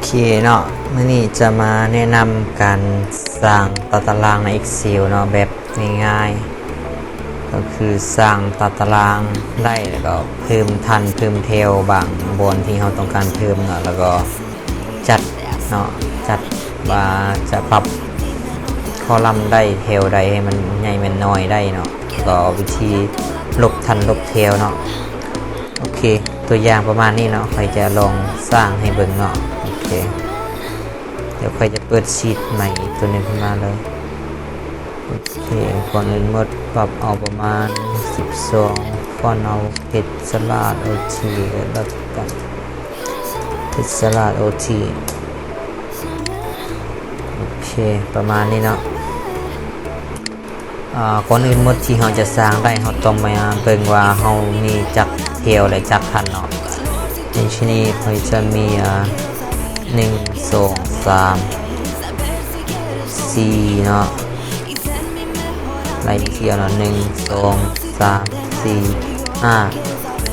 ເຄເນາະ, ມື້ນີ້ຈະມາແນະນຳການສ້າງຕາຕະລາງໃນ Excel ເນາະ ແບບງ່າຍໆ ກໍຄືສ້າງຕາຕະລາງໄດ້ ແລ້ວກໍເພີ່ມຖັນເພີ່ມແຖວບາງບ່ອນທີ່ເຮົາຕ້ອງການເພີ່ມເນາະ ແລ້ວກໍຈັດເນາະ ຈັດວ່າຈະປັບຄໍລັມໃດ ແຖວໃດໃຫ້ມັນໃຫຍ່ມັນນ້ອຍໄດ້ເນາະ ແລ້ວກໍວິທີລົບຖັນລົບແຖວເນາະ. ໂອເຄ ຕົວຢ່າງປະມານນີ້ເນາະ, ຂ້ອຍຈະລອງສ້າງໃຫ້ເບິ່ງເນາະ. ໂອເຄ ດຽວຂ້ອຍຈະເປີດຊີດໃໝ່ອີກຕົວໜຶ່ງຂຶ້ນມາເລີຍ. ໂອເຄ ກ່ອນອື່ນໝົດ ປັບເອົາປະມານສິບສອງ ຟອນເອົາເພັດສະຫຼາດໂອທີ ແລ້ວກັນ ເພັດສະຫຼາດໂອທີ. ໂອເຄ ປະມານນີ້ເນາະ. ອາ ກ່ອນອື່ນໝົດທີ່ເຮົາຈະສ້າງໄດ້ ເຮົາຕ້ອງມາເບິ່ງວ່າເຮົາມີຈັກແຖວ ແລະ ຈັກຖັນເນາະ. ໃນທີ່ນີ້ຂ້ອຍຈະມີ ອາ ໜຶ່ງ ສອງ ສາມ ສີ່ເນາະ ໄລ່ເທື່ອເນາະ ໜຶ່ງ ສອງ ສາມ ສີ່ ຫ້າ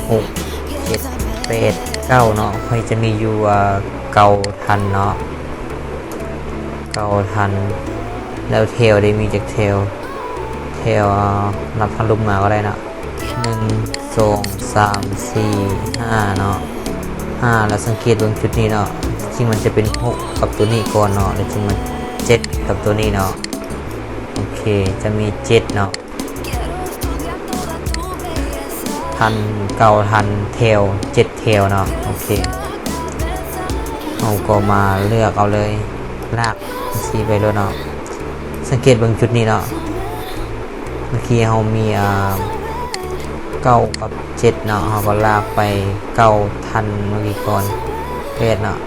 ຫົກ ເຈັດ ແປດ ເກົ້າເນາະ. ຂ້ອຍຈະມີຢູ່ ອາ ເກົ້າຖັນເນາະ ເກົ້າຖັນ. ແລ້ວແຖວເດ ມີຈັກແຖວ? ແຖວ ອາ ນັບທາງລຸ່ມມາກໍໄດ້ເນາະ ໜຶ່ງ ສອງ ສາມ ສີ່ ຫ້າເນາະ ຫ້າ. ແລ້ວສັງເກດເບິ່ງຈຸດນີ້ເນາະ ຈິງມັນຈະເປັນຫົກກັບຕົວນີ້ກ່ອນເນາະ ແລ້ວຈຶ່ງມາເຈັດກັບຕົວນີ້ເນາະ. ໂອເຄ ຈະມີເຈັດເນາະ ຖັນ ເກົ້າຖັນ ແຖວ ເຈັດແຖວເນາະ. ໂອເຄ ເຮົາກໍມາເລືອກເອົາເລີຍ ລາກຊີ້ໄປໂລດເນາະ. ສັງເກດເບິ່ງຈຸດນີ້ເນາະ ເມື່ອກີ້ເຮົາມີ ອາ ເກົ້າກັບເຈັດເນາະ ເຮົາກໍລາກໄປເກົ້າຖັນເມື່ອກີ້ກ່ອນ ແປດເນາະ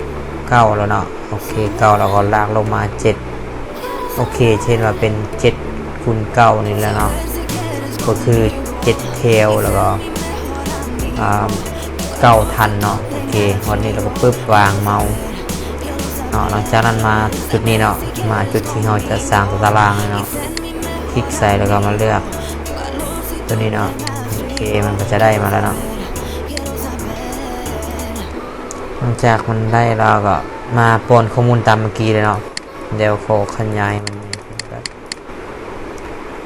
ເກົ້າແລ້ວເນາະ. ໂອເຄ ເກົ້າ ແລ້ວກໍລາກລົງມາເຈັດ. ໂອເຄ ຈະເຫັນວ່າເປັນເຈັດຄູນເກົ້ານີ້ແຫຼະເນາະ ກໍຄືເຈັດແຖວ ແລ້ວກໍ ອາ ເກົ້າຖັນເນາະ. ໂອເຄ ຮອດນີ້ແລ້ວກໍປຶບ ວາງເມົາເນາະ. ຫຼັງຈາກນັ້ນມາຈຸດນີ້ເນາະ ມາຈຸດທີ່ເຮົາຈະສ້າງຕົວຕາລາງເນາະ ຄລິກໃສ່ ແລ້ວກໍມາເລືອກຕົວນີ້ເນາະ. ໂອເຄ ມັນກໍຈະໄດ້ມາແລ້ວເນາະ. ຫຼັງຈາກມັນໄດ້ແລ້ວ ເຮົາກໍມາປ້ອນຂໍ້ມູນຕາມເມື່ອກີ້ເລີຍເນາະ. ດຽວຂໍຂະຫຍາຍມັນໃຫຍ່ຂຶ້ນກ່ອນ.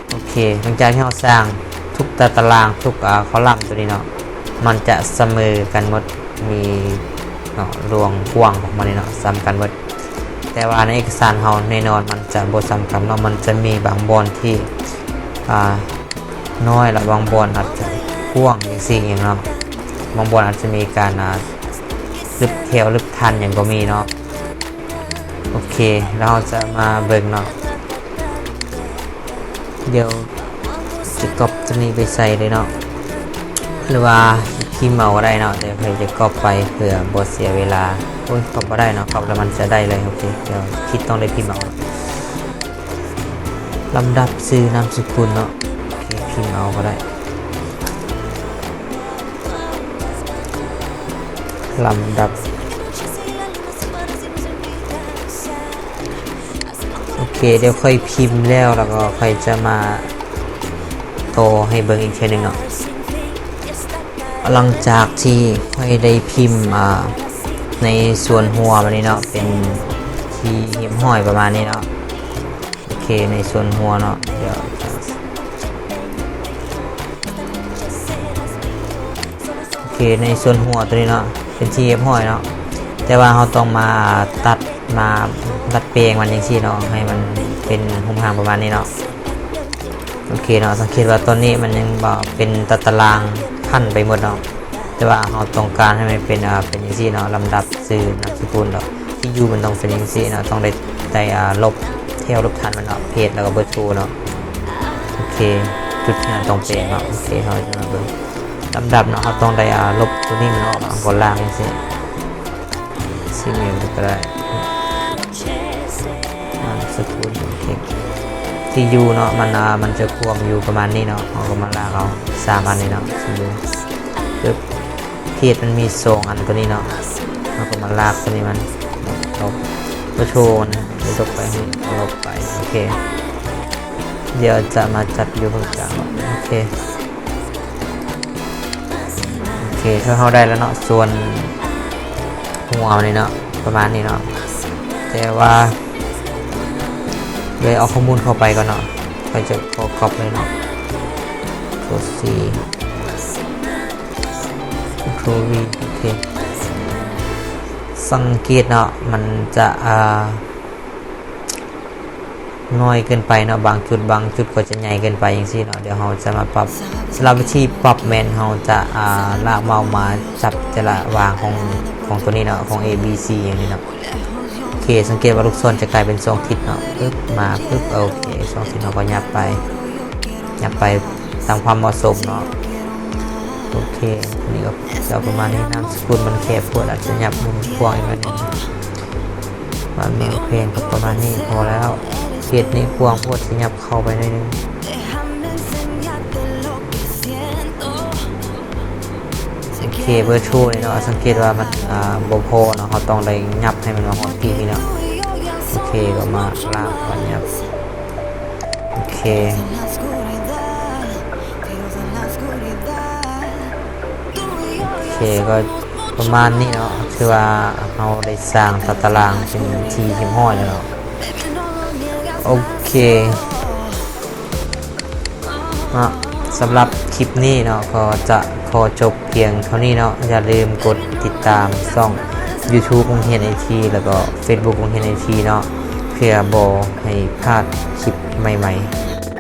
ໂອເຄ ຫຼັງຈາກທີ່ເຮົາສ້າງທຸກຕາຕະລາງ ທຸກ ອາ ຄໍລັມຕົວນີ້ເນາະ ມັນຈະສະເໝີກັນໝົດ ມີເນາະ ລວງກວ້າງຂອງມັນນີ້ເນາະ ສ່ຳກັນໝົດ. ແຕ່ວ່າໃນເອກະສານເຮົາແນ່ນອນມັນຈະບໍ່ສ່ຳກັນເນາະ ມັນຈະມີບາງບ່ອນທີ່ ອາ ນ້ອຍ ແລະ ບາງບ່ອນອາດຈະກວ້າງຈັ່ງຊີ້ຫຍັງເນາະ ບາງບ່ອນອາດຈະມີການ ອາ ລຶບແຖວລຶບຖັນຫຍັງກໍມີເນາະ. ໂອເຄ ແລ້ວເຮົາຈະມາເບິ່ງເນາະ ດຽວຈະກັອບຕົວນີ້ໄປໃສ່ເລີຍເນາະ ຫຼືວ່າພິມເອົາກໍໄດ້ເນາະ ແຕ່ຂ້ອຍຈະກັອບໄປເພື່ອບໍ່ເສຍເວລາ. ໂອ້ຍ ກັອບບໍ່ໄດ້ເນາະ ກັອບແລ້ວມັນຈະໄດ້ເລີຍ. ໂອເຄ ດຽວຄິດຕ້ອງໄດ້ພິມເອົາ ລຳດັບຊື່ນາມສະກຸນເນາະ. ໂອເຄ ພິມເອົາກໍໄດ້ ລຳດັບ. ໂອເຄ ດຽວຂ້ອຍພິມແລ້ວ ແລ້ວກໍຂ້ອຍຈະມາຕໍ່ໃຫ້ເບິ່ງອີກເທື່ອໜຶ່ງເນາະ. ຫຼັງຈາກທີ່ຂ້ອຍໄດ້ພິມ ອາ ໃນສ່ວນຫົວມານີ້ເນາະ ເປັນທີ່ຮຽບຮ້ອຍປະມານນີ້ເນາະ. ໂອເຄ ໃນສ່ວນຫົວເນາະ ດຽວ ໂອເຄ ໃນສ່ວນຫົວຕົວນີ້ເນາະ ເປັນທີ່ຮຽບຮ້ອຍເນາະ ແຕ່ວ່າເຮົາຕ້ອງມາຕັດ ມາດັດແປງມັນຈັ່ງຊີ້ເນາະ ໃຫ້ມັນເປັນຮູບຮ່າງປະມານນີ້ເນາະ. ໂອເຄເນາະ ສັງເກດວ່າຕອນນີ້ມັນຍັງບໍ່ເປັນຕາຕະລາງຂັ້ນໄປໝົດເນາະ ແຕ່ວ່າເຮົາຕ້ອງການໃຫ້ມັນເປັນ ອາ ເປັນຈັ່ງຊີ້ເນາະ ລຳດັບຊື່ນາມສະກຸນເນາະ ທີ່ຢູ່ມັນຕ້ອງເປັນຈັ່ງຊີ້ເນາະ ຕ້ອງໄດ້ ໄດ້ ອາ ລົບແຖວລົບຖັນມັນເນາະ ເພຈ ແລ້ວກໍເບີໂທເນາະ. ໂອເຄ ຈຸດທີ່ເຮົາຕ້ອງແປງເນາະ ໂອເຄ ເຮົາຈະມາເບິ່ງລຳດັບເນາະ ເຮົາຕ້ອງໄດ້ ອາ ລົບຕົວນີ້ມັນອອກເນາະ ເຮົາກໍລາກຈັ່ງຊີ້ ຊີເມວກໍໄດ້ ນາມສະກຸນ ໂອເຄ ທີ່ຢູ່ເນາະ ມັນ ອາ ມັນຈະກວມຢູ່ປະມານນີ້ເນາະ ເຮົາກໍມາລາກເອົາສາມອັນນີ້ເນາະ ທີ່ຢູ່ ປຶບ ເພຈມັນມີສອງອັນຕົວນີ້ເນາະ ເຮົາກໍມາລາກຕົວນີ້ມັນ ລົບ ບໍ່ໂຊມັນ ລົບໄປ ລົບໄປ ໂອເຄ ດຽວຈະມາຈັດຢູ່ເບື້ອງກາງເນາະ ໂອເຄ ໂອເຄ ຖ້າເຮົາໄດ້ແລ້ວເນາະ ສ່ວນຫົວມັນນີ້ເນາະ ປະມານນີ້ເນາະ ແຕ່ວ່າເລີຍເອົາຂໍ້ມູນເຂົ້າໄປກ່ອນເນາະ ຂ້ອຍຈະຂໍກັອບເລີຍເນາະ ໂຕ C Control V ໂອເຄ ສັງເກດເນາະ ມັນຈະ ອ່າ ນ້ອຍເກີນໄປເນາະ ບາງຈຸດ ບາງຈຸດກໍຈະໃຫຍ່ເກີນໄປຈັ່ງຊີ້ເນາະ ດຽວເຮົາຈະມາປັບ. ສຳລັບວິທີປັບແມ່ນເຮົາຈະ ອ່າ ລາກເມົາສ໌ມາຈັບແຕ່ລະຫວ່າງຂອງ ຂອງໂຕນີ້ເນາະ ຂອງ A B C ຢ່າງນີ້ເນາະ. ໂອເຄ ສັງເກດວ່າລູກສອນຈະກາຍເປັນສອງທິດເນາະ ປຶບ ມາ ປຶບ ໂອເຄ ສອງທິດ ເຮົາກໍຫຍັບໄປ ຫຍັບໄປຕາມຄວາມເໝາະສົມເນາະ. ໂອເຄ ນີ້ກໍຈະປະມານນີ້ ນາມສະກຸນມັນແຄບໂພດ ອາດຈະຫຍັບໃຫ້ມັນກວ້າງອີກໜ້ອຍໜຶ່ງ ປະມານ ໂອເຄ ກໍປະມານນີ້ພໍແລ້ວ. ເຂດນີ້ກວ້າງໂພດ ຊິຫຍັບເຂົ້າໄປໜ້ອຍໜຶ່ງ. ໂອເຄ ເບີໂທນີ້ເນາະ ສັງເກດວ່າມັນ ອ່າ ບໍ່ພໍເນາະ ເຮົາຕ້ອງໄດ້ຫຍັບໃຫ້ມັນມາຮອດທີ່ນີ້ເນາະ. ໂອເຄ ກໍມາລາກ ມາຫຍັບ ໂອເຄ ໂອເຄ ກໍປະມານນີ້ເນາະ ຖືວ່າເຮົາໄດ້ສ້າງຕາຕະລາງເປັນທີ່ຮຽບຮ້ອຍແລ້ວເນາະ. ໂອເຄເນາະ ສຳລັບຄລິບນີ້ເນາະ ກໍຈະຂໍຈົບພຽງເທົ່ານີ້ເນາະ. ຢ່າລືມກົດຕິດຕາມຊ່ອງ YouTube ໂຮງຮຽນໄອທີ ແລ້ວກໍ Facebook ໂຮງຮຽນໄອທີເນາະ ເພື່ອບໍ່ໃຫ້ພາດຄລິບໃໝ່ໆ.